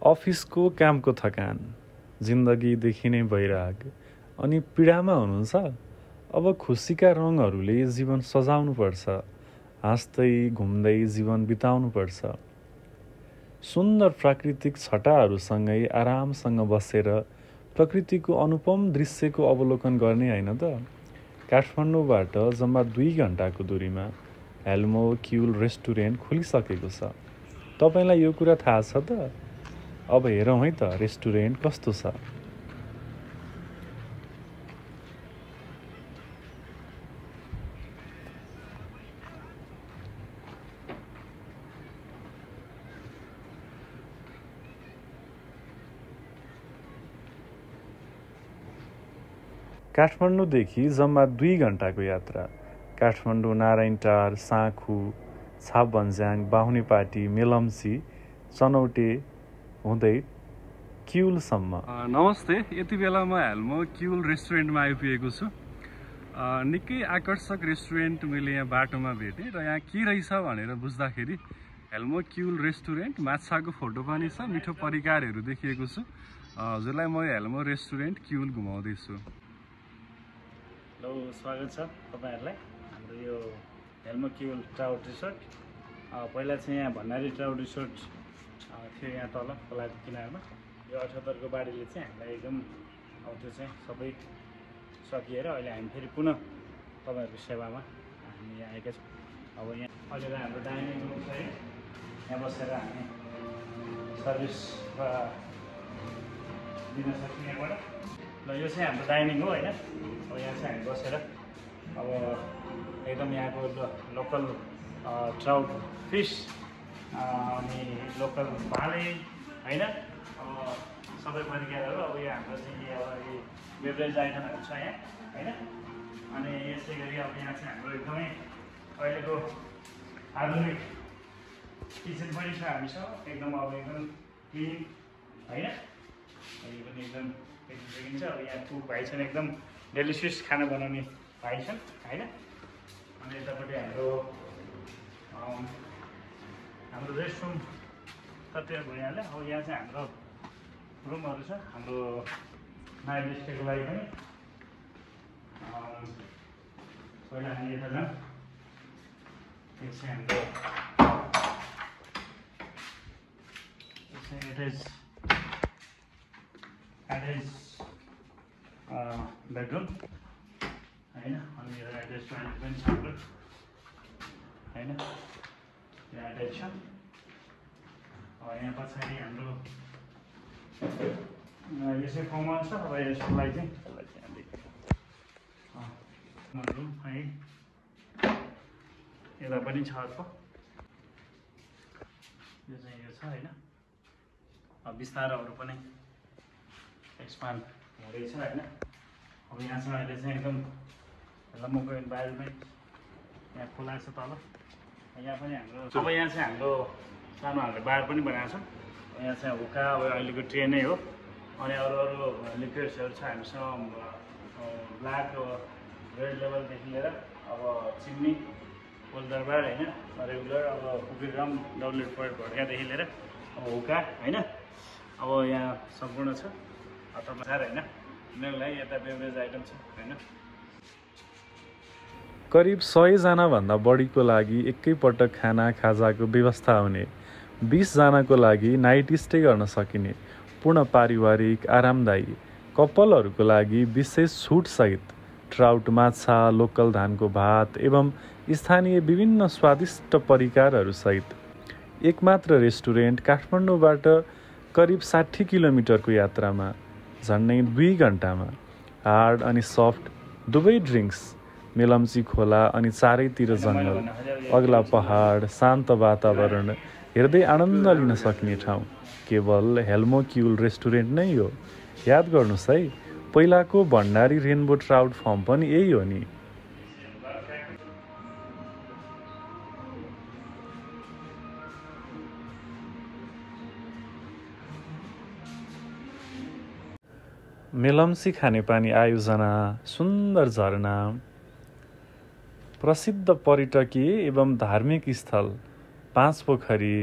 अफिसको कामको थकान, जिन्दगीदेखि नै वैराग अनि पीडामा हुनुहुन्छ? अब खुसीका रङहरूले जीवन सजाउनुपर्छ, हाँस्दै घुम्दै जीवन बिताउनुपर्छ। सुन्दर प्राकृतिक छटाहरूसँगै आरामसँग बसेर प्रकृतिको अनुपम दृश्यको अवलोकन गर्ने होइन त? काठमाडौँबाट जम्मा 2 घण्टाको दूरीमा हेल्मो क्युल रेस्टुरेन्ट खुलिसकेको छ। तपाईँलाई यो कुरा थाहा छ त? अब हेरौँ है त रेस्टुरेन्ट कस्तो छ। काठमाडौँदेखि जम्मा 2 घण्टाको यात्रा। काठमाडौँ, नारायणटार, साँखु, छापभन्ज्याङ, बाहुनेपाटी, मेलम्ची, चनौटे हुँदै क्युलसम्म। नमस्ते, यति बेला म हेल्मो क्युल रेस्टुरेन्टमा आइपुगेको छु। निकै आकर्षक रेस्टुरेन्ट मैले यहाँ बाटोमा भेटेँ र यहाँ के रहेछ भनेर बुझ्दाखेरि हेल्मो क्युल रेस्टुरेन्ट, माछाको फोटो पनि छ, मिठो परिकारहरू देखिएको छु। हजुरलाई म हेल्मो रेस्टुरेन्ट क्युल घुमाउँदैछु। हेलो, स्वागत छ तपाईँहरूलाई हाम्रो यो हेल्मो क्युल ट्राउट रिसोर्ट। पहिला चाहिँ यहाँ भण्डारी ट्राउट रिसोर्ट थियो, यहाँ तल खोलाको किनारमा। यो 78 को बाढीले चाहिँ हामीलाई एकदम त्यो चाहिँ सबै सकिएर अहिले हामी फेरि पुनः तपाईँहरूको सेवामा हामी यहाँ आएका छौँ। अब यहाँ अहिले हाम्रो डाइनिङ रुम छ, यहाँ बसेर हामी सर्भिस दिन सक्छौँ यहाँबाट। र यो चाहिँ हाम्रो डाइनिङ हो होइन। अब यहाँ चाहिँ हामी बसेर अब एकदम यहाँको लोकल ट्राउट फिस अनि लोकल भाले होइन, सबै परिकारहरू। अब यो हाम्रो चाहिँ अब यो बेभरेज आइटमहरू छ यहाँ होइन। अनि यसै गरी अब यहाँ चाहिँ हाम्रो एकदमै अहिलेको आधुनिक किचन पनि छ हामीसँग, एकदम अब एकदम क्लिन होइन। यो पनि एकदम देखिन्छ। अब यहाँ कुक भाइ छन्, एकदम डेलिसियस खाना बनाउने भाइ छन् होइन। अनि यतापट्टि हाम्रो रेस्टरुम त त्यहाँ भइहाल्यो। अब यहाँ चाहिँ हाम्रो रुमहरू छ, हाम्रो नाइट स्टेको लागि पनि। पहिला हामी यता जाउँ। यो चाहिँ हाम्रो एटेज बेडरुम होइन। अनि यो एटेज टोइलेट पनि छ हाम्रो होइन, यहाँ एटेज छ। यहाँ पछाडि हाम्रो यो चाहिँ कमन छ। अब यसको लागि चाहिँ रुम है, यता पनि छ अर्को। यो चाहिँ यो छ होइन। बिस्ताराहरू पनि एक्सपान्ड हुँदैछ होइन। अब यहाँ छ अहिले चाहिँ एकदम लम्बोको इन्भाइरोमेन्ट, यहाँ खोला छ तल। यहाँ पनि हाम्रो अब यहाँ चाहिँ हाम्रो सानो हामीले बार पनि बनाएको छ। यहाँ चाहिँ हुक्का अब अहिलेको ट्रेन्डै हो। अनि अरू लिक्विड्सहरू छ हामीसँग, ब्ल्याक रेड लेभलदेखि लिएर अब चिम्नी, कोलदरबार होइन, रेगुलर अब उग्रम, WD-40 भड्कादेखि लिएर अब हुक्का होइन। अब यहाँ सम्पूर्ण छ तपाईँ होइन। मेरो लागि यता बेभरेज आइटम छ होइन। करिब 100 जनाभन्दा बढीको लागि एकैपटक खाजाको व्यवस्था हुने, 20 जनाको लागि नाइट स्टे गर्न सकिने, पूर्ण पारिवारिक आरामदायी कपालहरूको लागि विशेष छुटसहित ट्राउट, माछा, लोकल धानको भात एवं स्थानीय विभिन्न स्वादिष्ट परिकारहरू सहित एकमात्र रेस्टुरेन्ट काठमाडौँबाट करिब 60 किलोमिटरको यात्रामा झन्डै 2 घण्टामा हार्ड अनि सफ्ट दुवै ड्रिङ्क्स, मेलम्ची खोला अनि चारैतिर जङ्गल, अग्ला पहाड, शान्त वातावरण हेर्दै आनन्द लिन सकिने ठाउँ केवल हेल्मो क्युल रेस्टुरेन्ट नै हो। याद गर्नुहोस् है, पहिलाको भण्डारी रेनबो ट्राउट फार्म पनि यही हो नि। मेलम्ची खानेपानी आयोजना, सुन्दर झरना, प्रसिद्ध पर्यटकीय एवं धार्मिक स्थल 5 पोखरी,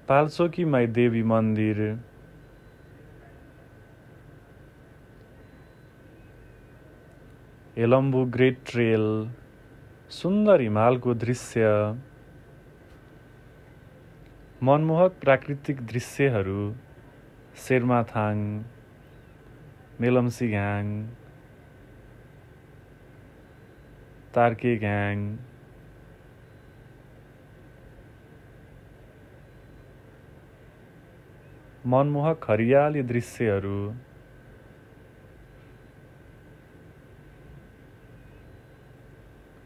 पाल्चोकी माई देवी मन्दिर, हेलम्बु ग्रेट ट्रेल, सुन्दर हिमालको दृश्य, मनमोहक प्राकृतिक दृश्यहरू, शेरमाथाङ, मेलम्सीघाङ, तार्केघाङ, मनमोहक हरियाली दृश्यहरू,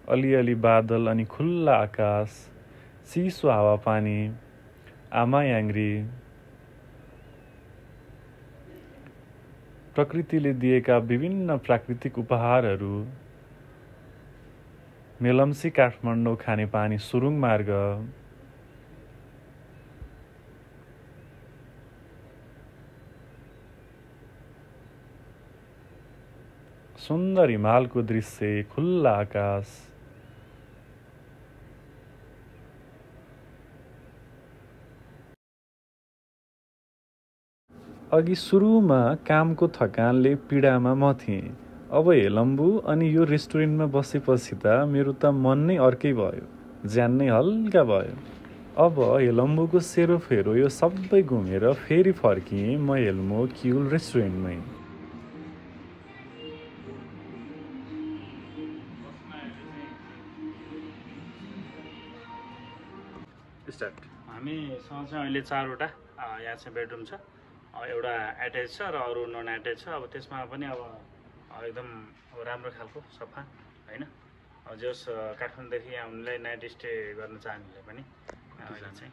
अलिअलि बादल अनि खुल्ला आकाश, चिसो हावापानी, आमायाङ्ग्री, प्रकृतिले दिएका विभिन्न प्राकृतिक उपहारहरू, मेलम्सी काठमाडौँ खानेपानी सुरुङ मार्ग, सुन्दर हिमालको दृश्य, खुल्ला आकाश, अघि सुरुमा कामको थकानले पीडामा म थिएँ। अब हेलम्बु अनि यो रेस्टुरेन्टमा बसेपछि त मेरो त मन नै अर्कै भयो, ज्यान नै हल्का भयो। अब हेलम्बुको सेरोफेरो यो सबै घुमेर फेरि फर्किएँ म हेल्मो क्युल रेस्टुरेन्टमै। हामीसँग चाहिँ अहिले 4वटा यहाँ चाहिँ बेडरुम छ, एउटा एट्याच छ र अरू नन एट्याच छ। अब त्यसमा पनि अब एकदम राम्रो खालको सफा होइन। जस काठमाडौँदेखि यहाँ उनीलाई नाइट स्टे गर्न चाहनेले पनि अहिले चाहिँ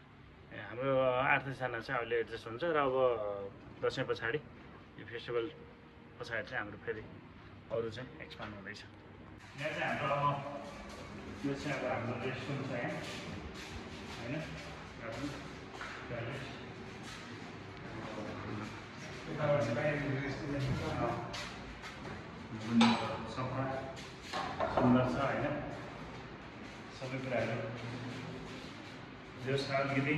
हाम्रो 8-10 जना चाहिँ अहिले एडजस्ट हुन्छ। र अब दसैँ पछाडि यो फेस्टिभल पछाडि चाहिँ हाम्रो फेरि अरू चाहिँ एक्सपान्ड हुँदैछ। यहाँ चाहिँ हाम्रो अब यो चाहिँ अब हाम्रो रेस्टुरेन्ट छ यहाँ होइन। सफा सुन्दर छ होइन, सबै कुराहरू जो अलिकति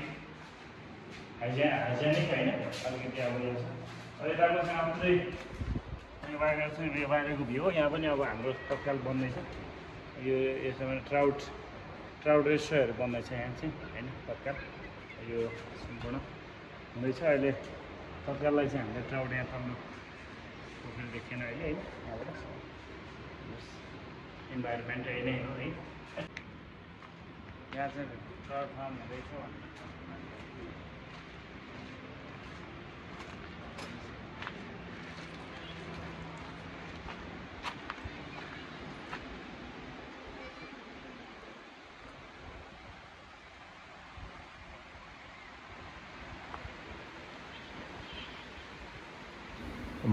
हाइजेनिक होइन, अलिकति अब यो छ। अहिले राम्रोसँग पुरै बाहिर चाहिँ यो बाहिरको भ्यू हो। यहाँ पनि अब हाम्रो तत्काल बन्दैछ यो यसमा ट्राउट रेस्टुरेन्टहरू बन्दैछ यहाँ चाहिँ होइन। तत्काल यो सम्पूर्ण हुँदैछ अहिले। तत्काललाई चाहिँ हामीले ट्राउट यहाँ पाउनु पोखरी देखेन अहिले होइन। यहाँबाट इन्भाइरोमेन्ट यही नै हो है। यहाँ चाहिँ ट्राउट फार्म हुँदैछ भन्ने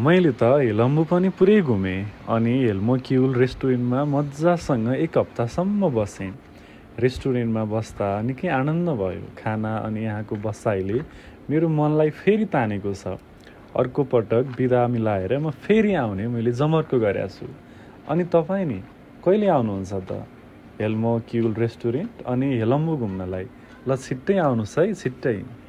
मैले त हेलम्बु पनि पुरै घुमेँ अनि हेल्मो क्युल रेस्टुरेन्टमा मजासँग 1 हप्तासम्म बसेँ। रेस्टुरेन्टमा बस्दा निकै आनन्द भयो। खाना अनि यहाँको बसाइले मेरो मनलाई फेरि तानेको छ। अर्को पटक बिदा मिलाएर म फेरि आउने मैले जमर्को गरेको छु। अनि तपाईँ नि कहिले आउनुहुन्छ त हेल्मो क्युल रेस्टुरेन्ट अनि हेलम्बु घुम्नलाई? ल छिट्टै आउनुहोस् है, छिट्टै।